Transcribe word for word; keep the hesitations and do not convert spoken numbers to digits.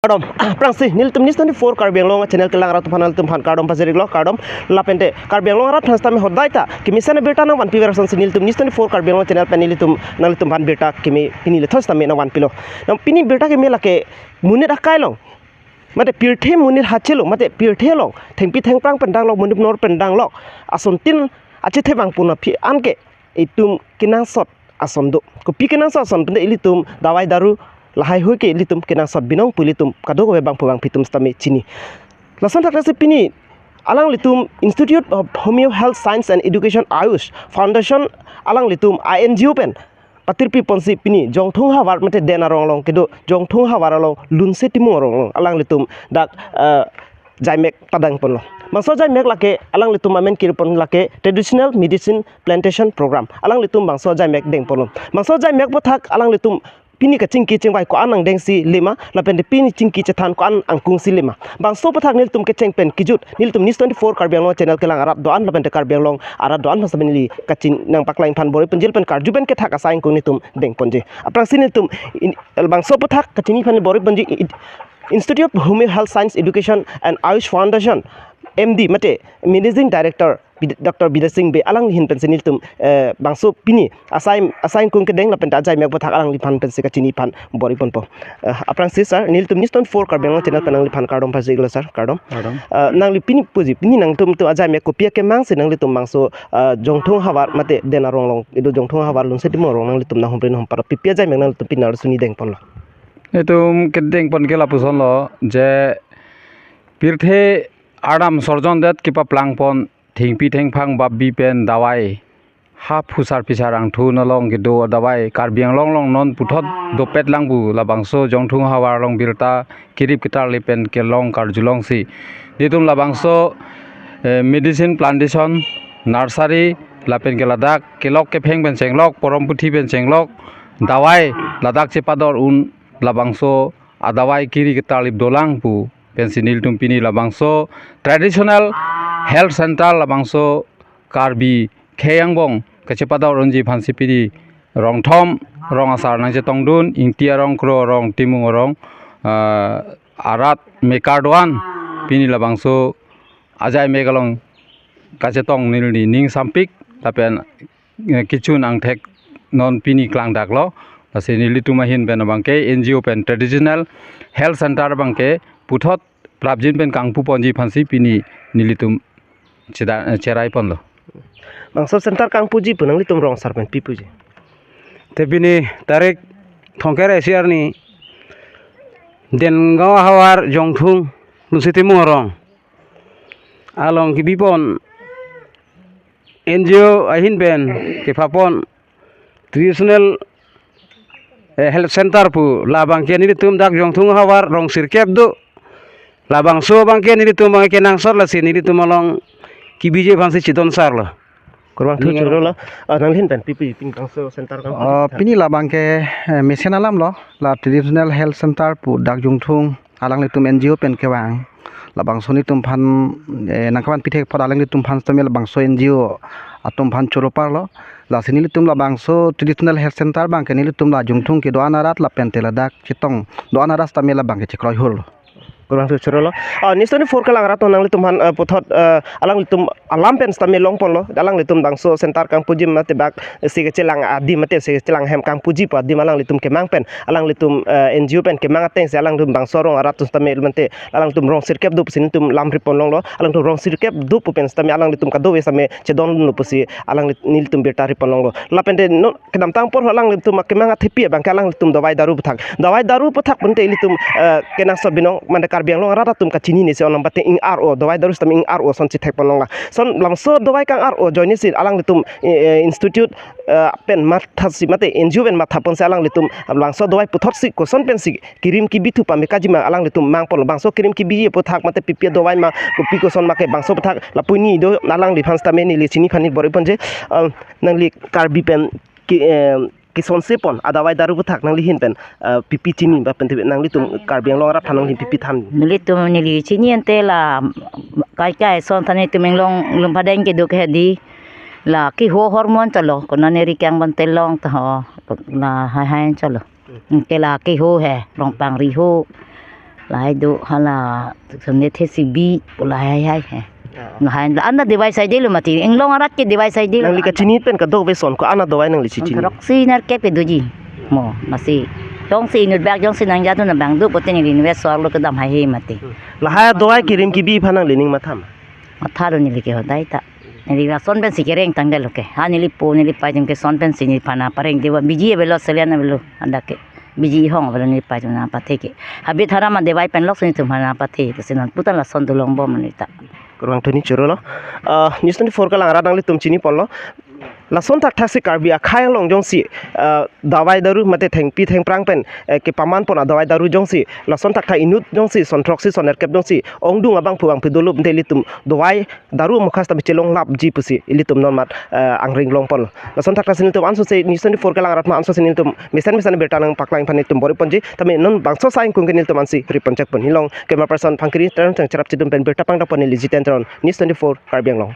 Kardom, aphrangsi nelitum News twenty-four Karbi Anglong channel kelang arat aphan nelitum aphan kardom pajir-iklo, kardom. Lapente Karbi Anglong arat aphan sitame hodai ta kemesen abirta nangvanpi ver asonsi nelitum News twenty-four Karbi Anglong channel pen nelitum nanglitum aphan birta keme pini lethon sitame nangvanpilo. Nang pini birta keme lake monit akai along, mate pirthe monit hachelo, mate pirthe along thengpi thengphrang pen danglok, monit nor pen danglok asontin achethe abang puna phi anke itum kenangsot ason do. Kopi kenangsot ason pende ilitum dawai daru lahai hui ke ilitum kenangsot binong pu ilitum kadokave bangphu bangphi atum sitame chini. Lason thakthaksi pini alanglitum Institute of Homeo Health Science and Education, Ayush Foundation, alanglitum a N G O pen patirpi ponsi pini Jongthung havar mate Den arong along kedo, Jongthung havar along Lunse Timung arong along alanglitum dak, eh, jaimek padang ponlo. Bangso jaimek lake alanglitum amen kiri pon lake Traditional Medicine Plantation Program. Alanglitum bangso jaimek deng ponlo. Bangso jaimek aphuthak alanglitum pini kachingki chingvai ko-an angdengsi lema, lapente pini chingki chethan ko-an angkungsi lema. Bangso aphuthak nelitum kecheng pen kejut, nelitum News twenty-four Karbi Anglong channel kelang arat do-an lapente Karbi Anglong arat do-an aphan sitame neli kachin nangpaklang aphan bor-i ponji lapen karju pen kethak asai angkung nelitum deng ponji. Aphrangsi nelitum in, bangso aphuthak kachini aphan bor-i ponji i-, Institute of Homeo Health Science Education and Ayush Foundation M D mate Managing Director Bid-, Doctor Bidya Sing Bey alangli ahin pensi nelitum, eh, bangso pini asai, asai angkung kedeng lapente ajaimek aphuthak alangliphan pensi kachini aphan bor-i ponpo. Eh, aphrangsi sir, nelitum News twenty-four Karbi Anglong channel pen nangliphan kardom pajir-iklo sir, kardom. Kardom. Eh, nangli pini puji, pini nangtum tu ajaimek kopi akemangsi nanglitum bangso, eh, Jongthung havar mate Den arong along, ido Jongthung havar Lunse Timung arong nanglitum nanghumri nanghumphar, pipi ajaimek nanglitum pini arlo suni deng ponlo? Itum kedeng pon ke lapusonlo je pirthe ardam sorjon det kepaplang pon thengpi thengphrang bapbi pen dawai ha phusar phisar angthun along kedo dawai Karbi Anglong along non puthot dopet lang pu labangso Jongthung havar along birta kirip ketarlip pen kelong karjulongsi nelitum labangso, eh, medicine plantation, nursery, lapen ke ladak kelok kepheng pen chenglok, porom puthi pen chenglok, dawai ladak chepador un labangso adawai kiri ketarlip dolang pu pensi nelitum pini labangso Traditional Health Center labangso Karbi khei angbong kachepador unji aphansi pini rong thom rong asar nangchetongdun, Ingti arong, Kro arong, Timung arong, ah, arat mekar do-an pini labangso ajaimek along kachetong neli ning sampik lapen, eh, kechun angthek non pini klangdaklo. Lasi nelitum ahin pen abangke N G O pen Traditional Health Center abangke puthot prapjin pen kangpu ponji aphansi pini nelitum cheda-, eh, cherai ponlo. Bangso center kangpuji pu nanglitum rong asar pen pi puji? Te pini tarik thomkep ra isi arni Dengaon havar Jongthung Lunse Timung arong along kebi pon N G O ahin pen kepha pon traditional, eh, health center pu labangke nelitum dak Jongthung havar rong sirkep do. Labangso abangke nelitum abangke kenangsot lasi nelitum along kebiji aphansi chedon sar lo. Kurvangthu Ning choro lo. Ah, nangli ahin pen pi pi pini bangso center kang Oh, pi? Pini labangke, eh, mesen alam lo, la traditional health center pu dak Jongthung alanglitum N G O pen kevang. Labangso nelitum aphan, eh, nangkevanpi thek apot alanglitum aphan sitame labangso N G O atum aphan choro parlo. Lasi nelitum labangso traditional health center abangke nelitum la Jongthung kedo-an arat lapen te ladak chetong do-an arat sitame labangke chekroi hurlo. Kurvangthu choro lo. Ah, News twenty-four kelang arat nanglitum aphan, eh, puthot, eh, alanglitum alam pen sitame long ponlo. Alanglitum bangso center kangpuji mate bak si kechelang adim mate si kechelang hem kangpuji pu adim alanglitum kemang pen, alanglitum, eh, N G O pen kemang atengsi alanglitum bangso arong arat atum sitame mate alanglitum rong sirkep do pusi nelitum lam ri pon longlo. Alanglitum rong sirkep do pu pen sitame alanglitum kadokave sitame chedon lo pusi alangli nelitum birta ri pon longlo. Lapen te non kedamtang apor alanglitum akemang athepi abangke alanglitum dawai daru aphuthak. Dawai daru aphuthak pen te ilitum, eh, kenangsot binong mane Karbi Anglong arat atum kachinine si onam bate ing-ar-o dawai daru sitame ing-ar-o ason chethek pon longlo. Ason labangso dawai kang-ar-o ajoine si alanglitum, eh, eh, institute, eh, pen mathasi mate N G O pen matha ponsi alanglitum labangso dawai puthot si koson pensi kirim kibithu pame kajima alanglitum mang ponlo. Bangso kirim kibi aphuthak mate pi pi adawai ma kopi koson ma ke bangso aphuthak lapu ni do alangliphan sitame neli chini aphan ni bor-i ponji, eh, nangli Karbi pen ki, eh, kisonse pon adawai daru aphuthak nangli ahin pen, eh, pi pi chini ba pen te nanglitum Karbi Anglong arat aphan nangli pi pi than? Nelitum neli chini ante la kaikai ason than nelitum Anglong Lumphadeng kedo ke hedi la keho hormone chalo, konane ri kang ban telong ta ho la hai hai chalo. Ke la keho he, rong pangri ho. Lahai do hala sumne thesi bi pu lahai hai he. Oh. Lahai la anda dawai saidelo mati. Inglong arat ke dawai saidelo. Nangli kachini pen kadokave ason ko-an adawai nangli chechini? Throksi nerkep ke doji. Mo, masi. Jongsi inut bak jongsi nangja do na bang do pote neli invest sor lo kedam hai he mati. Lahai adawai kirim kibi aphan nangli ning matha ma? Mathalo neli ke hodai ta. Neli lason pensi kereng tangdetlo ke. Ha neli po neli pai atum ke lason pensi neliphan nangpareng dei wa biji avelo selian avelo hadak ke. Biji ihong avelo neli pai atum nangpathe ke. Habit haram adawai pen lok si nelitumphan nangpathe. Pusi non putan lason dolongbom neli ta. Kurvangthu ni choro lo. Ah, News twenty-four kelang arat nanglitum chiniponlo. Lason thakthak si Karbi akhei along jongsi, ah, dawai daru mate thengpi thengphrang pen, eh, kepamanpon adawai daru jongsi, lason thakthak inut jongsi, son throksi son nerkep jongsi ongdung abangphu bangphu dolo pute ilitum dawai daru amukhas ta bichelong lapji pusi ilitum non mat, eh, angring longpon. Lason thakthak si nelitum ansose News twenty-four kelang arat ma ansose nelitum mesen mesen birta nangpaklang aphan nelitum bor-iponji. Tame non bangso asai ingkung ke nelitum ansi riponchekpon. Neli along camera person Phangkiri Teron Chengcherap Chidum pen birta pangdapon neli Jiten Teron, News twenty-four Karbi Anglong.